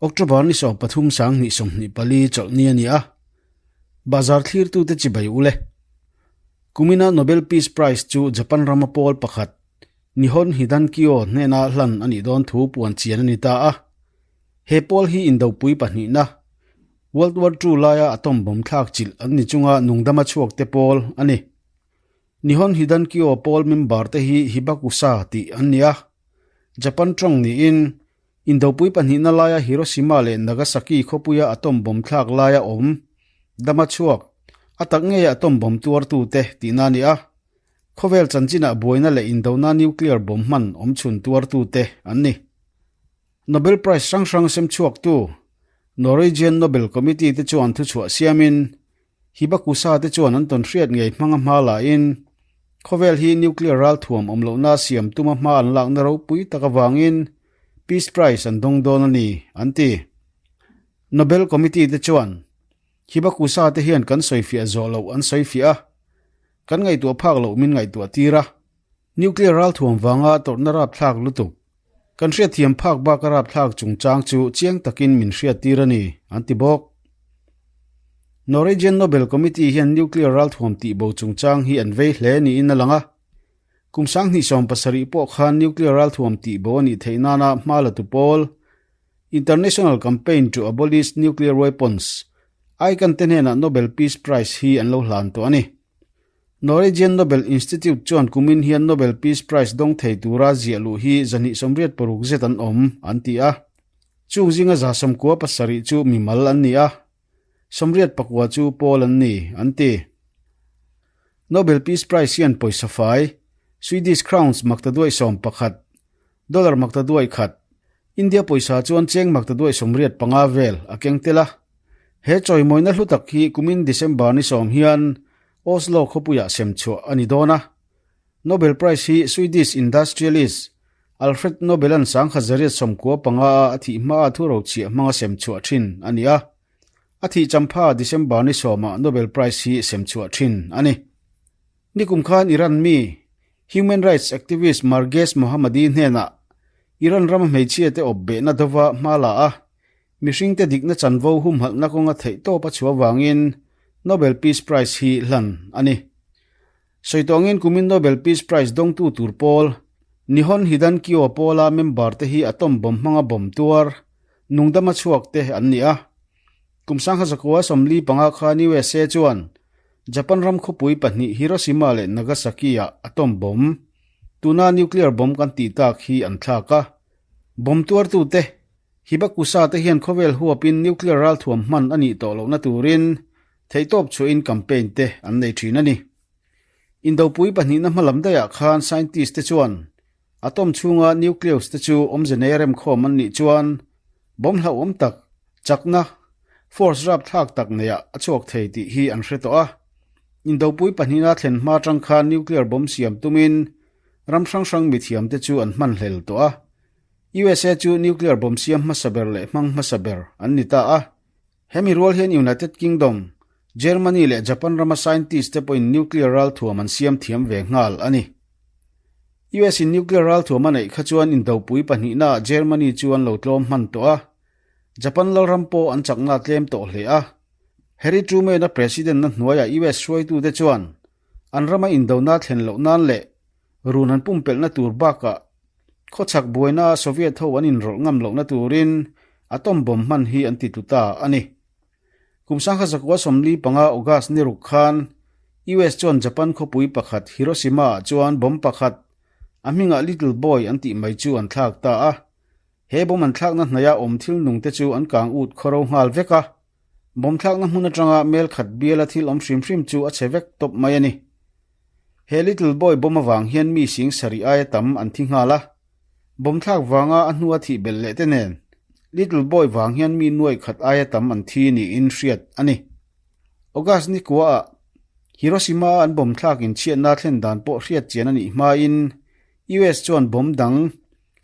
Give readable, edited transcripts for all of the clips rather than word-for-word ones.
October ni 13 2024 chawlhni a ni a, bazar thlirtute chibai ule. Kumina Nobel Peace Prize chu Japan rama pawl pakhat Nihon Hidankyo hnena hlan a nih dawn thu puan chian a ni ta a. He pawl hi indopui pahnihna, World War II laia atom bomb thlak chilh an ni chunga nungdama chhuak te pawl a ni. Nihon Hidankyo pawl member te hi Hibakusha tih an ni a. Japan tawng niin Indopui pahnihna laia Hiroshima leh Nagasaki khawpuia atom bomb thlak laia awm, dama chhuak, a tak ngeia atom bomb tuartute tihna a ni a. Khawvel chanchinah buaina leh indona nuclear bomb hman awm chhun tuartute an ni. Nobel Prize hrang hrang sem chhuaktu Norwegian Nobel Committee te chuan thuchhuah siamin Hibakusha te chuan an tawn hriat ngei hmanga hma lahin khawvel hi nuclear ralthuam awm lohna siam tuma hma an lakna ropui tak avangin Peace Prize an dawng dawn a ni, an ti. Nobel Committee te chuan Hibakusha te hian kan sawifiah zawh loh an sawifiah a, kan ngaihtuah phak loh min ngaihtuah tir a. Nuclear ralthuam vanga tawrhna rapthlak lutuk, kan hriatthiam phak baka rapthlak chungchang chu chiang takin min hriattir a ni, an ti bawk. Norwegian Nobel Committee hian nuclear ralthuam tihbo chungchang hi an vei hle niin a lang a. Kum 2017 pawh khan nuclear ralthuam tihbo a nih theih nana hma la tu pawl, International Campaign to Abolish Nuclear Weapons, ICAN te hnenah Nobel Peace Prize hi an lo hlan tawh a ni. Norwegian Nobel Institute chuan kumin hian Nobel Peace Prize dawng thei tura ziah luh hi 286 zet an awm, an ti a. Chung zinga 97 chu mimal an ni a, 84 chu pawl an ni, an ti. Nobel Peace Prize hian pawisa fai, Swedish crowns maktaduai 11, dollar maktaduai khat, India pawisa chuan cheng maktaduai 85 vel a keng tel a. He chawimawina hlu tak hi kumin December ni 10 hian Oslo khawpuiah sem chhuah a ni dawn a. Nobel Prize hi Swedish industrialist Alfred Nobel-a'n 1895-a a thih hmaa thu rochhiah hmanga sem chhuah thin a ni a. A thih champha December ni 10-ah Nobel Prize hi sem chhuah thin a ni. Nikum khan Iran mi, human rights activist Marges Mohammadi hnenah Iran rama hmeichhia te awp behna dova hma la a, mihringte dikna chanvo humhalhna kawnga theihtawp a chhuah avangin Nobel Peace Prize hi hlan a ni. Sawi tawngin kumin Nobel Peace Prize dawngtu tur pawl, Nihon Hidankyo pawla member te hi atom bomb hmanga bomb tuar, nungdama chhuak te an ni a. Kum 1945 khan USA chuan Japan ram khawpui pahnih Hiroshima leh Nagasaki-ah atom bomb, tuna nuclear bomb kan tih tak hi an thlak a. Bomb tuartute Hibakusha te hian khawvel huapin nuclear ralthuam hman a nih tawh lohna turin theihtawp chhuahin campaign te an nei thin a ni. Indopui pahnihna hmalam daihah khan scientist te chuan atom chhunga nucleus te chu awmze nei a remkhawm an nih chuan bomb hlauhawm tak, chakna, force rapthlak tak neiah a chhuak thei tih hi an hre tawh a. Indopui pahnihna thlen hma atang khan nuclear bomb siam tumin ram hrang hrang mithiam te chu an hmanhlel tawh a. USA chu nuclear bomb siam hmasa ber leh hmang hmasa ber an ni ta a. Hemi rual hian United Kingdom, Germany leh Japan rama scientist te pawhin nuclear ralthuam an siam thiam ve nghal a ni. US in nuclear ralthuam a neih kha chuan indopui pahnihnaah Germany chu an lo tlawm hman tawh a. Japan lalram pawh an chakna tlem tawh hle a. Harry Truman-a president na hnuaiah US hruaitute chuan an rama indona thlen loh nan leh run an pumpelhna tur bakah Khawchhak buaina Soviet ho an inrawlh ngam lohna turin atom bomb hman hi an ti tlu ta a ni. Kum 1945 August ni ruk khan US chuan Japan khawpui pakhat Hiroshima-ah chuan bomb pakhat, a hmingah Little Boy an tih mai chu an thlak ta a. He bomb an thlakna hnaia awm thil nung te chu an kang ut khawro nghal vek a. Bomb thlakna hmun atanga mel khat biala thil awm hrim hrim chu a chhe vek tawp mai a ni. He Little Boy bomb avang hian mi sing sarih aia tam an thi nghal a. Bomb thlak vanga a hnua thih belh leh te nen, Little Boy vang hian mi nuai khat aia tam an thi niin hriat a ni. August ni kuaah Hiroshima-a an bomb thlak inchhiatna thlen dan pawh hriat chian a nih hmain US chuan bomb dang,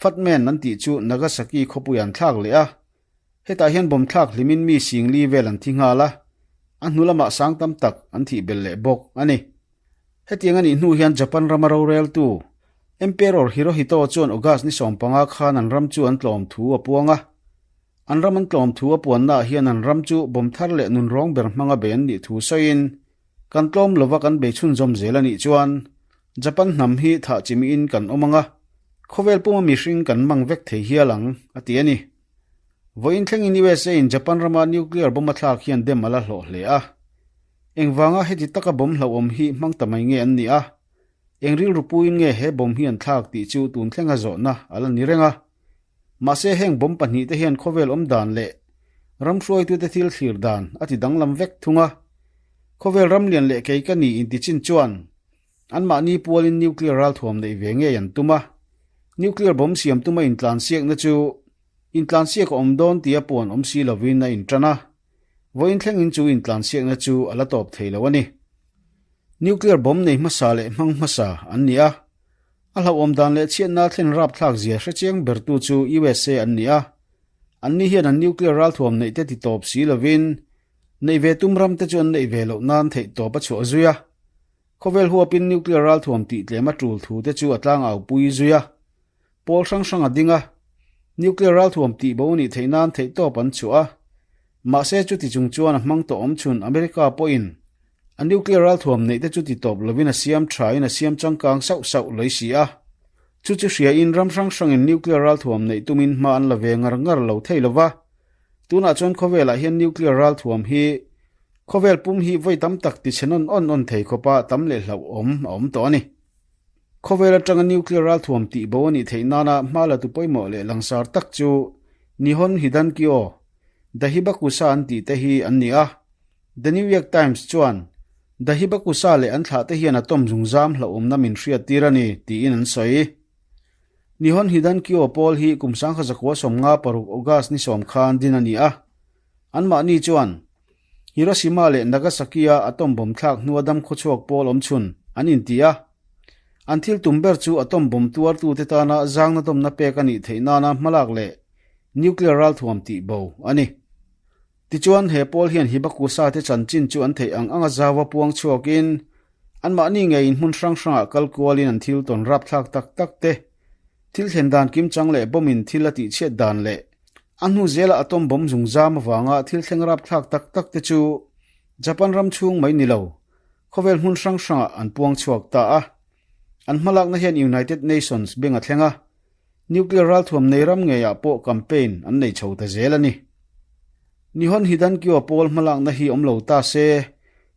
Fat Man an tih chu Nagasaki khawpui an thlak leh a. Hetah hian bomb thlak hlimin mi sing li vel an thi nghal a, a hnu lamah sang tam tak an thih belh leh bawk a ni. Hetiang a nih hnu hian Japan rama roreltu, Emperor Hirohito chuan August ni 15 khan an ram chu an tlawm thu a puang a. An ram an tlawm thu a puannaah hian an ram chu bawm thar leh nun rawng ber hmanga bei an nih thu sawiin, Kan tlawm lova kan bei chhunzawm zel a nih chuan Japan hnam hi thah chimiin kan awm ang a, khawvel puma mihring kan mang vek thei hial ang, a ti a ni. Vawiin thlengin USA in Japan rama nuclear bomb a thlak hian dem a la hlawh hle a. Engvanga heti taka bomb hlauhawm hi hmang ta mai nge an nih a? Eng rilru puin nge he bomb hi an thlak tih chu tun thlenga zawhna a la ni reng a. Mahse heng bomb pahnihte hian khawvel awm dan leh ram hruaitute thil thlir dan a ti danglam vek thung a. Khawvel ram lian leh kei ka ni inti chin chuan anmahni pualin nuclear ralthuam neih ve ngei an tum a. Nuclear bomb siam tuma intlansiakna chu intlansiak a awm dawn tia puan awm si lovin a intan a. Vawiin thlengin chu intlansiakna chu a la tawp thei lo a ni. Nuclear bomb nei hmasa leh hmang hmasa an ni a. A hlauhawm dan leh chhiatna thlen rapthlak zia hrechiang bertu chu USA an ni a. Anni hian an nuclear ralthuam neih te ti tawp si lovin, neih ve tum ram te chu an neih ve loh nan theih tawp a chhuah zui a. Khawvel huapin nuclear ralthuam tih tlem a tul thu te chu a tlangau pui zui a. Pawl hrang hrang a ding a, nuclear ralthuam tih bo nih theih nan theih tawp an chhuah a. Mahse chuti chung chuan a hmang tawh awm chhun America pawhin a nuclear ralthuam neih te chu ti tawp lovin a siam tha in a siam changkang sauh sauh lei si a. Chu chu hria in ram hrang hrangin nuclear ralthuam neih tumin hma an la ve ngar ngar lo thei lova. Tunah chuan khawvelah hian nuclear ralthuam hi khawvel pum hi vawi tam tak ti chhe nawn awn awn thei khawpa tam leh hlauhawm a awm tawh a ni. Khawvel atanga nuclear ralthuam tih bo a nih theih nana hma la tu pawimawh leh langsar tak chu Nihon Hidankyo, The Hibakusha an tih te hi an ni a. The New York Times chuan, The Hibakusha leh an thlah te hian atom zungzam hlauhawmna min hriat tir a ni, tiin an sawi. Nihon Hidankyo pawl hi kum 1956 August ni sawm khan din a ni a. Anmahni chuan Hiroshima leh Nagasaki-a atom bomb thlak hnua dam khawchhuak pawl awm chhun an inti a. An thil tum ber chu atom bomb tuartute tana zangna dawmna pek a nih theih nana hmalak leh nuclear ralthuam tih bo a ni. Tichuan, he pawl hian Hibakusha te chanchin chu an theih ang anga zaua puang chhuakin anmahni ngeiin hmun hrang hrangah kal kualin an thil tawn rapthlak tak tak te, thil thlen dan kimchang leh bomb-in thil a tihchhiat dan leh A hnu zela atom bomb zungzam avanga thil thleng rapthlak tak tak te chu Japan ram chhung mai ni lo, khawvel hmun hrang hrangah an puang chhuak ta a. An hmalakna hian United Nations beng a thleng a, nuclear ralthuam nei ram ngeiah pawh campaign an nei chho ta zel a ni. Nihon Hidankyo pawl hmalakna hi awm lo ta se,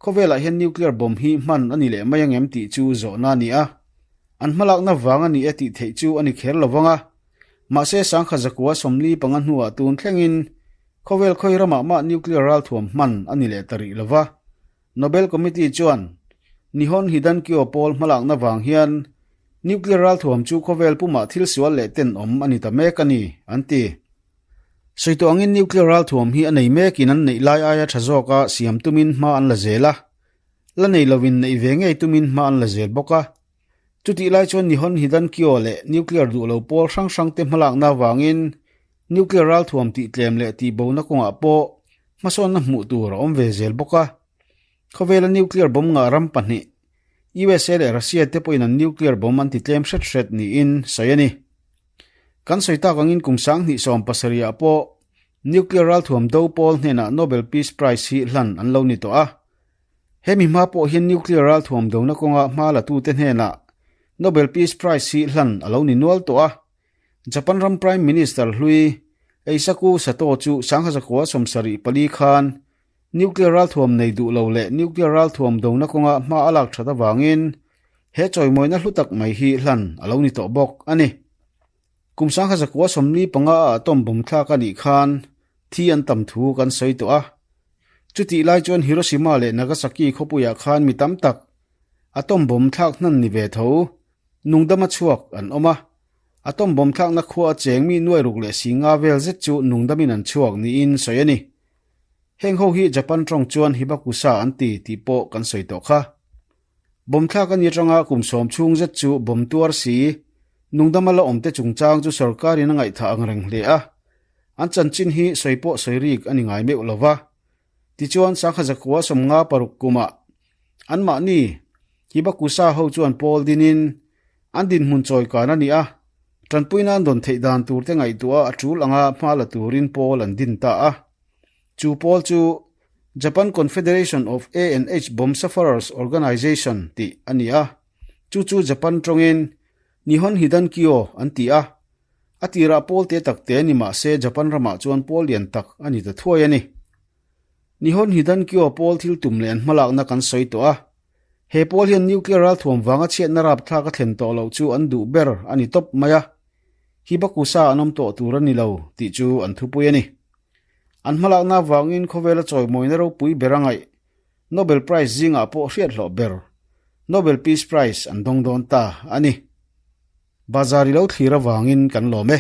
khawvelah hian nuclear bomb hi hman a ni leh mai angem tih chu zawhna a ni a. An hmalakna vang a ni e tih theih chu a ni kher lo vang a. Mahse sangkhat zakua 45 hnuah tun thlengin khawvel khawi ramah mah nuclear ralthuam hman a ni leh ta rih lo va. Nobel Committee chuan Nihon Hidankyo pawl hmalakna vang hian nuclear ralthuam chu khawvel pumah thil sual leh tenawm a ni ta mek a ni, an ti. Sawi tawh angin nuclear ralthuam hi a nei mekin an neih lai aia tha zawka siam tumin hma an la zel a, la nei lovin neih ve ngei tumin hma an la zel bawk a. Chutih lai chuan Nihon Hidankyo leh nuclear duh lo pawl hrang hrangte hmalakna avangin nuclear ralthuam tih tlem leh tihbona kawngah pawh hmasawnna hmuh tur a awm ve zel bawk a. Khawvela nuclear bomb ngah ram pahnih, USA leh Russia te pawhin an nuclear bomb an ti tlem hret hret niin sawi a ni. Kan sawi tak angin kum 2017 ah pawh nuclear ralthuam do pawl hnenah Nobel Peace Prize hi hlan an lo ni tawh a. Hemi hma pawh hian nuclear ralthuam dona kawnga hma latute hnenah Nobel Peace Prize hi hlan a lo ni nual tawh a. Japan ram Prime Minister hlui Eisaku Sato chu 1974 khan nuclear ralthuam nei duh lo leh nuclear ralthuam dona kawnga hma a lak that avangin he chawimawina hlu tak mai hi hlan a lo ni tawh bawk a ni. Kum 1945 a atom bomb thlak a nih khan thi an tam thu kan sawi tawh a. Chutih lai chuan Hiroshima leh Nagasaki khawpuiah khan mi tam tak atom bomb thlak hnan ni ve tho, nungdama chhuak an awm a. Atom bomb thlakna khua a cheng mi nuai ruk leh si nga vel zet chu nungdamin an chhuak niin sawi a ni. Heng ho hi Japan tawng chuan Hibakusha an ti tih pawh kan sawi tawh kha. Bomb thlak a ni atanga kum sawm chhung zet chu bomb tuar si, nungdama la awmte chungchang chu sorkarin a ngaihthah ang reng hle a. An chanchin hi sawi pawh sawi rik a ni ngai meuh lo va. Tichuan sangha zakua 56 kumah anmahni Hibakusha ho chuan pawl dinin an dinhmun chawi kan a ni a. Tanpui nan dawn theih dan tur te ngaihtuah a tul anga hma la turin pawl an din ta a. Chu pawl chu Japan Confederation of A and H Bomb Sufferers Organization tih a ni a. Chu chu Japan tawngin Nihon Hidankyo an ti a. A tirah pawl te tak te ni mah se Japan ramah chuan pawl lian tak a ni ta thuai a ni. Nihon Hidankyo pawl thil tum leh an hmalakna kan sawi tawh a. He pawl hian nuclear ralthuam vanga chhiatna rapthlak a thlen tawh loh chu an duh ber a ni tawp mai a. Hibakusha an awm tawh tur a ni lo tih chu an thupui a ni. An hmalakna avangin khawvela chawimawina ropui ber a ngaih Nobel Prize zingah pawh hriat hlawh ber Nobel Peace Prize an dawng dawn ta a ni. Bazar i lo thlir avangin kan lawm e.